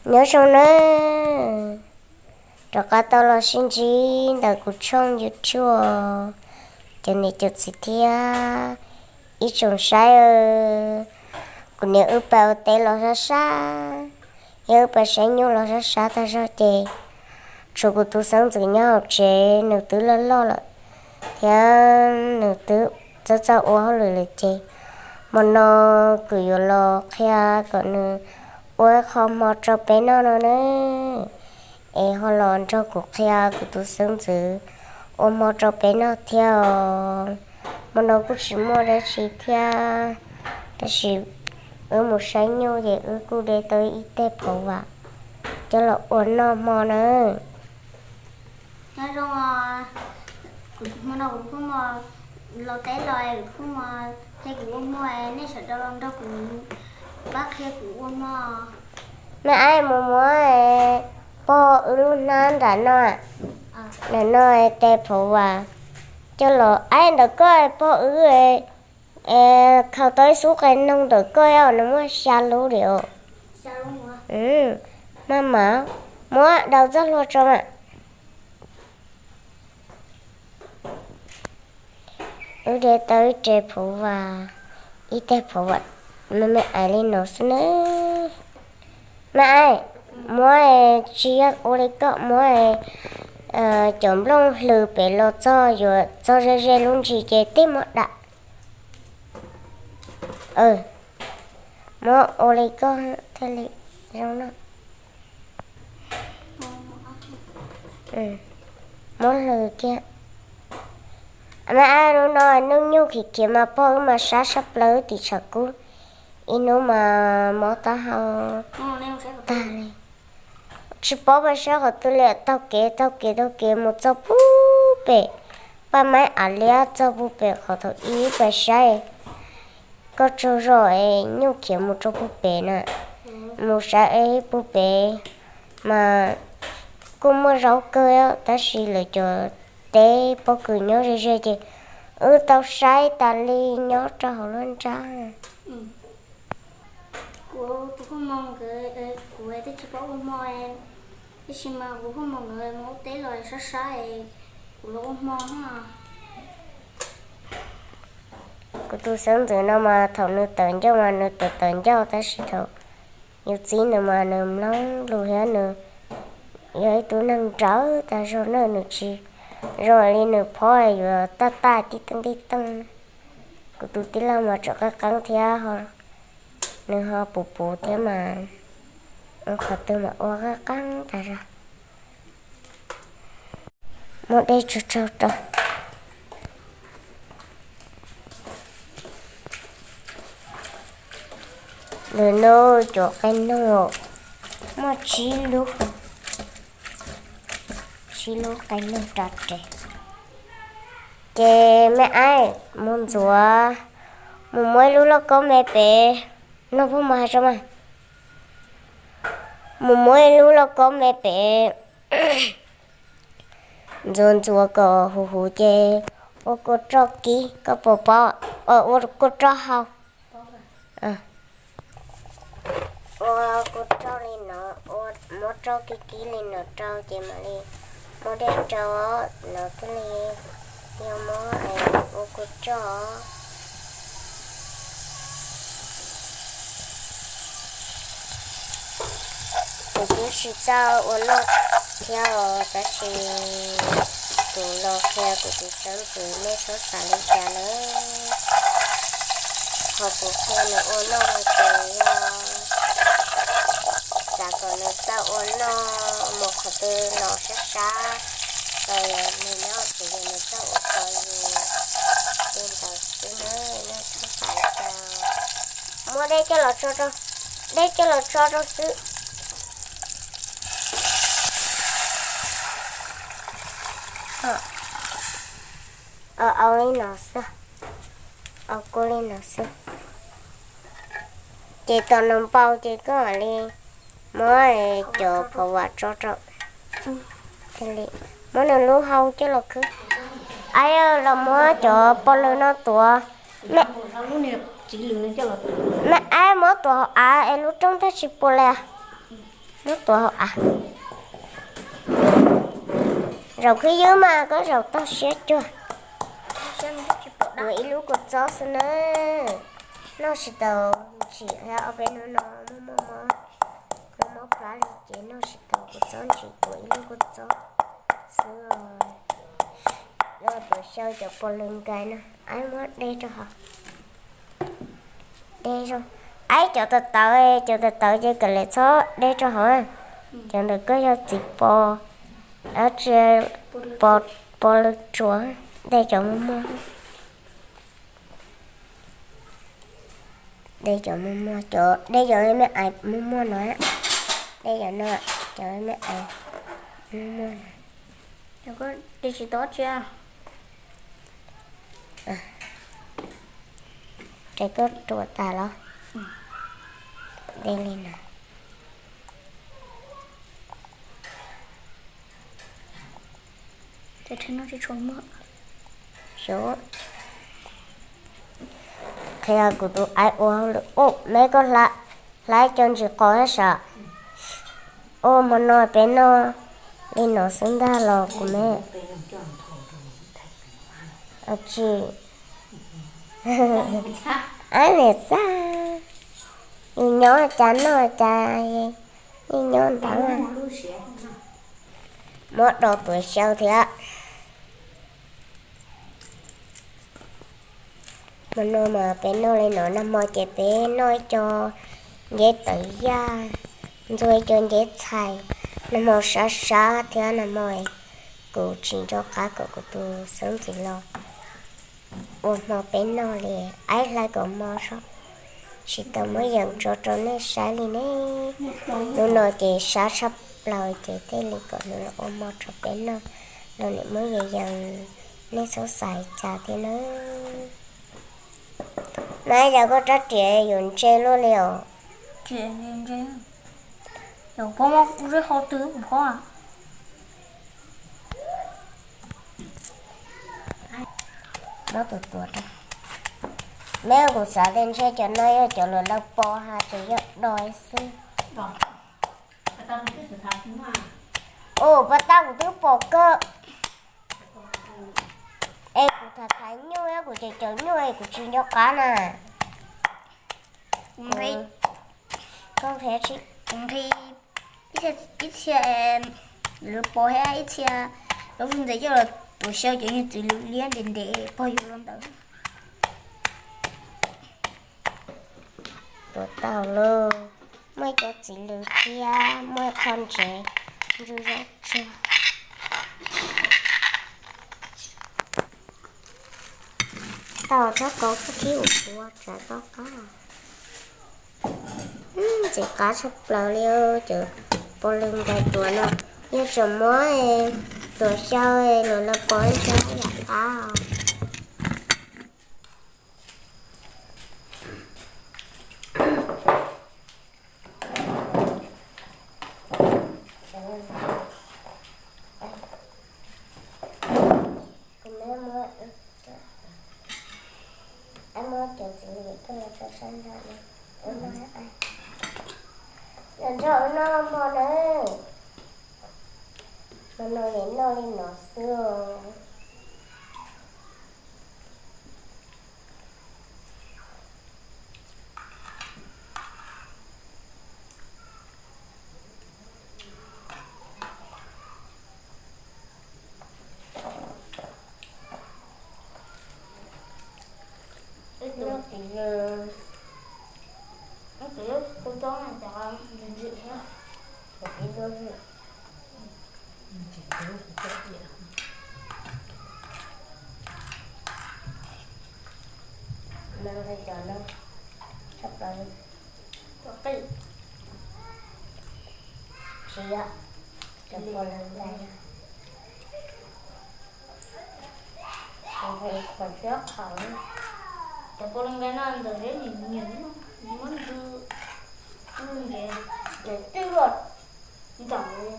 Nyob zoo nawb, rov qab tau los sib ntsib ntawm kuv tshooj YouTube, cov niam cov txiv thiab ib tsoom saib. Kuv niam wb pais ua teb los sab sab, yog wb pais saib nyuj los sab sab tag zog ces tshuav kuv tus xeeb ntxwv nyob hauv tsev, nws twb loj loj lawm thiab nws twb txawj txawj ua hauj lwm lawm ces hmo no kuv yuav los qhia kom nws ua qho hmo rau peb noj no na. Es ho los nrog kuv qhia kuv tus xeeb ntxwv ua hmo rau peb noj thiab os. Hmo no kuj tsis muaj dab tsi thiab, tab sis wb mus saib nyuj ces wb kuj de tau ib teg phov vam coj los ua noj hmo na. Nyob zoo, hmo no kuv pheej mus los teb los, kuv pheej mus qhia kuv ua hmo, nej sawv daws los nrog kuv pab qhia kuv ua hmo. Me aib, mus muab pog wb lub hnab nram no, nram no tes phov vam coj los. Aib, ntawm koj pog wb, khaws tau ib xub qe noog ntawm koj os, nws muaj xya lub li os. Maj mam, muab daus txoj hlua tso mas. Wb de tau ib tes phov vam, ib teg phov vam me me ais li no xwb na. Me aib, muab, tsis yog ua li koj, muab cov nplooj hlws pem los txog, yuav txog ze ze lub ntsis ces tib muab dam. Muab ua li koj thiaj li zoo no. Muab hlws kiag. Me aib, hnub no noj nyuj khiav khiav mas pog wb mas sab sab plaws tim tshav kub, ib hnub mas mob taub hau tag li. Tsis paub pais saib qhov twg li, taug kev taug kev taug kev mus txog puag pem Paj Maib Av Liab, txog puag pem qhov thaum ub pais saib koj tsaug zog es nyuj khiav mus rau puag pem na. Mus saib puag pem mas kuj muaj zaub kawg tab sis lawv cov teb pob kws nyob ze ze ces wb tau saib tas li nyob rau hauv lub nrab. Kuv tus phooj ywg nkawd, kuv twb tsis paub ua hmo, tab sis mas kuv phooj ywg nkawd mus ua teb los sab sab, kuv los ua hmo. Kuv tus xeeb ntxwv no mas thaum nws tawm ncauj mas nws tawm tawm ncauj tab sis thaum yus txib nws mas nws mloog lus thiab nws yog ib tug neeg nrawm tas zog na, nws tsis zoo li nws phob yuav taj taj tib teej tib teej. Kuv tus tij laug mas tseem qeeb qeeb thiab, nws ho puv puv thiab mas qhov twg mas ua qeeb qeeb tas zog. Muab dej tsaug tsaug rau. Lwm no cov qe noog muaj tsib lub, tsib lub qe noog rau tes. Ces me aib, mus ntxuav, mus muab ib lub lauj kaub me pem, noj pog mas hais tso mas. Mus muab ib lub lauj kaub me pem, ntxuav ntxuav kom huv huv ces ua kua roj kib, koj puas paub? Ua kua roj hau. Ua kua roj li no, muab roj kib kib li no rau ces mam li muab dej rau, no thiaj li yog muab ua kua roj. Kuv twb tsis txawj ua noj thiab os, tab sis kuv los qhia kuv tus xeeb ntxwv, nej txhob xav li cas nawb. Qhov kuv qhia nws ua noj no ces yog xav kom nws txawj ua noj, mus qhov twg los sab sab, los nws nyob tsev ces nws txawj ua rau yus li ntawd xwb nawb, nej txhob xav li cas. Muab dej coj los tso rau, dej coj los tso rau xwb. Au li no xwb, au kua li no xwb. Ces tom nws npau ces koj mam li muab cov phov vam tso rau, muab nws lub hau coj los khwb. Aib, los muab cov pov lwm no tuav. Me aib, muab tuav hauv av es lub rooj tag tsis puas li. Muab tuav hauv av. Zaum khwb ywb mas koj zaum toj siab cuag. Tuav ib lub kua txob xwb na. Noj tsis tau ntsim, ob peb hnub no muaj mob, muaj mob plab li ces noj tsis tau kua txob ntsim, tuav ib lub kua txob xwb. Tuav xyaw cov pos lwg nkais no, aib muab de rau hauv. De zoo. Aib cov tawv tawv, cov tawv tawv ces kawm li txhob de rau hauv. Cov ntawd koj yog txiv pos, dab tsi, pos lwg tsuas, de cov muag muag. De cov muag muag, cov, de cov me ais muag muag no. De cov no, cov me ais muag muag no. De tsis tau tsi. Ces koj ruam tas los? De li no. Xyov, qhia kuv tus aib ua hauj lwm ub, me koj hla, hla ib co ntsis qos thiab sav. Ua hmo no peb noj li no xwb ntag los kuv me. Tsis, aib niam txaj, yus nyob cas noj cas, yeej nyob ntawd. Muab do tuav xyaw thiab. Hmo no mas peb noj li no, nag hmo ces peb noj ib co nceb tawv yaj, ntxuag ib co nceb txhais. Nag hmo sab sab thiab, nag hmo kuv tsis nco qab kom kuv tus xeeb ntxwv los ua hmo peb noj li, aib hlais kom hmo so, tsis tau muab yees tso rau nej saib li ne. Hnub no ces sab tshaj plaws ces thiaj li kom nws los ua hmo rau peb noj, los nim muab yees yees, nej txhob xav cas thiab nawb. Mas yog koj rab riam yuav ntse luaj li os. Muab tus tuav rau. Neb kuv xav tias ntshe cov no yog cov luag laug pov hais tias yog do xwb. Ua pas tau kuv twb pom kawg. Es kuv tham tham nyuj, kuv cov cov nyuj es kuv tsis nco qab na. Koj nqhis, ib txhia lawv pov thiab ib txhia lub ntawd coj los tuav xyaw cov nyuag txiv lws liab ntev ntev pog yus los ntawd. Tuav tau lauj. Muaj ib co txiv lws thiab muaj ib qho ntsev ntswg zog tsug. Tau txhob kauv txhob khib ua puav tsav toj qab. Ntxim qab tshaj plaws li cov pos lwg nkais tuav no. Yog tseem muab tuav xyaw los lawv pov ntshai yam qab os. Noj hmo na, hmo no es noj li no xwb. Ib tug txiv lws, ib tug lub kua txob no cov ntsim ntsim thiab. Cov qij, tsis yog, cov pos lwg nkais, qhov siab qhawv, cov pos lwg nkais no ntawm zeb nyiam nyiam, muab ntws, ntws ntev, nws twb luaj nram li.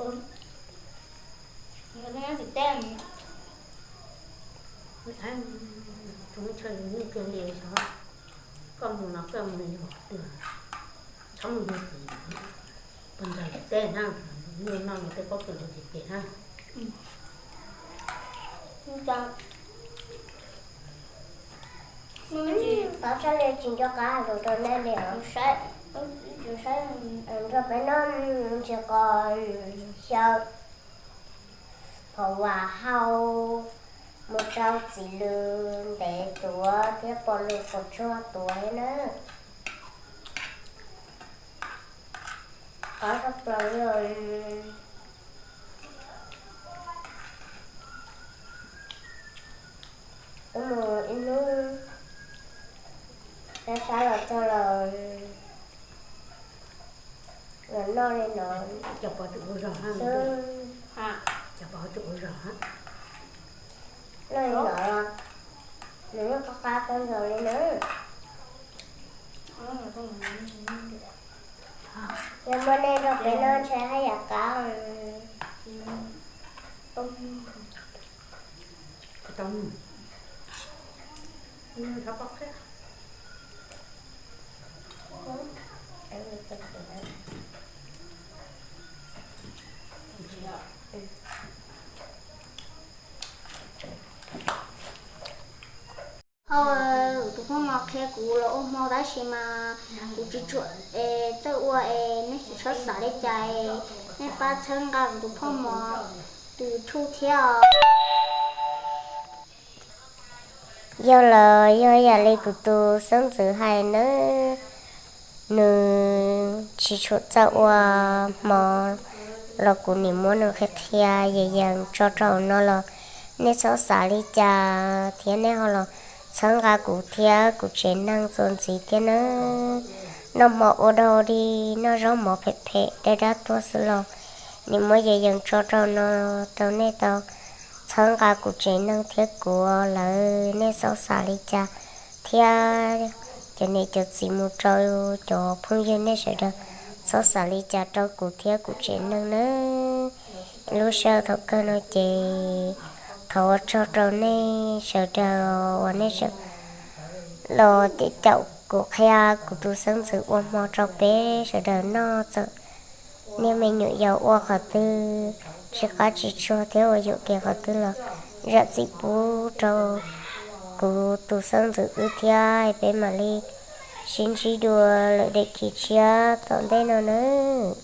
Tsis teb, tsis teb, tsis teb li xyov, koj mus no koj mus yog twg, txhob mus yog twg, pog ntxawg lawv teb na, nej noj no tej pob kws ntawd ces ces na. Tsis, tsis nco qab hais lus rau nej li os. Nrog peb noj ntsis qos xyaw, phom vam hau, mus rau txiv lws ntev tuav thiab pom lws pom tsuag tuav thiab na. Qab tshaj plaws li. Wb mus ib hnub sab sab los txog los, los noj li no. Cov pov tsum ua zog, cov pov tsum ua zog. Noj li no los nws yeej qab qab kawg nkaus li na. Yog muaj nej nrog peb noj ntshe haj yam qab. Ho, kuv tus phooj ywg qhia kuv los ua hmo tab sis mas kuv tsis tshua txawj ua es nej tsis txhob xav li cas, nej pab txhawb nqa kuv tus phooj ywg tus YouTube thiab os. Yog los yog yam li kuv tus xeeb ntxwv hais nawb, nws tsis tshua txawj ua hmo los kuv nim muab nws qhia qhia yees yees tso rau hauv no los nej txhob xav li cas thiab nej ho los txhawb nqa kuv thiab kuv tsev neeg txuas ntxiv thiab nawb. Noj hmo ua dog dig, noj zaub mov phem phem dab dab tuag xwb los nim muab yees yees tso rau no rau nej tau txhawb nqa kuv tsev neeg thiab kuv lawv, nej txhob xav li cas thiab cov niam cov txiv mus rau cov phooj ywg nej sawv daws txhob xav li cas rau kuv thiab kuv tsev neeg nawb. Lub sij hawm thaum kawg no ces thov ua tsaug rau nej sawv daws uas nej sawv los caum kuv qhia kuv tus xeeb ntxwv ua hmo rau peb sawv daws noj. Txawm niag me nyuam yaus ua qhov twg tsis qab tsis tsuag thiab ua yuam kev qhov twg los zam txim pub rau kuv tus xeeb ntxwv wb thiab peb mam li sib ntsib dua lwm daim khiv tshiab tom ntej no nawb.